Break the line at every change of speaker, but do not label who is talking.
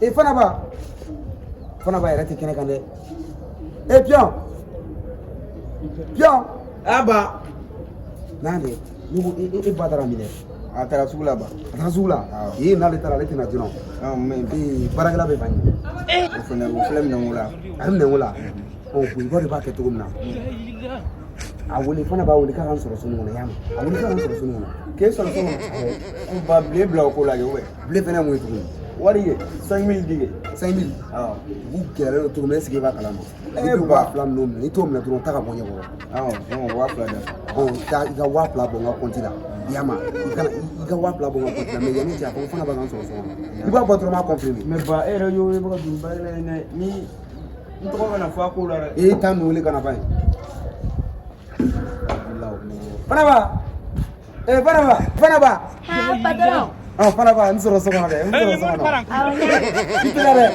E Fanaba, Fanaba yɛrɛ tɛ kɛnɛ kan dɛ. E pion, pion.
A ba.
N'a de ne ko e ba taara min dɛ?
A taara sugu la ba.
A taara sugu la.
Awɔ.
Ee, n'ale taara, ale tɛna joona.
Ah, mais
ee, baarakɛla bɛ ba ɲini.
O fana, o filɛ minɛnko la.
A bɛ minɛnko la. Ɔ, i b'a dɔn i b'a kɛ cogo min na, a wele fana, b'a wele k'a ka n sɔrɔ so nin kɔnɔ. Y'a mɛn? A wele k'a ka n sɔrɔ so nin kɔnɔ.
K'e sɔrɔ so kɔnɔ ba, bilen bila o ko la kɛ ou bien?
Bilen fɛnɛ ye mun ye tuguni?
Wari ye 5000 di kɛ.
5000?
Awɔ.
U gɛlɛyalen don cogo min, est ce que i b'a kalama?
Eh,
i bɛ
ba.
2000 minɛ o minɛ, n'i t'o minɛ dɔrɔn, taa ka bɔ ɲɛ kɔrɔ.
Awɔ, non, 2000 da.
Ɔ, taa i ka 2000 bɔ n ka kɔnti la. I y'a mɛn? I kana i ka 2000 bɔ n ka kɔnti la, mais yanni cɛ, a fɔ ko fana b'a ka n sɔrɔ so kɔnɔ. I b'a bɔ dɔrɔn, n b'a confirmer.
Mais ba, e yɛrɛ y'o, e bɛ ka don baara la yen dɛ, ni n tɔgɔ kana fɔ a ko la dɛ.
E taa ninnu wele ka na ba ye. Fanaba, eh, Fanaba, Fanaba.
Ha, patron.
Ɔ, Fanaba, n sɔrɔ so kɔnɔ dɛ, n sɔrɔ so kɔnɔ.
Awɔ, n y'a mɛn.
I teliya dɛ.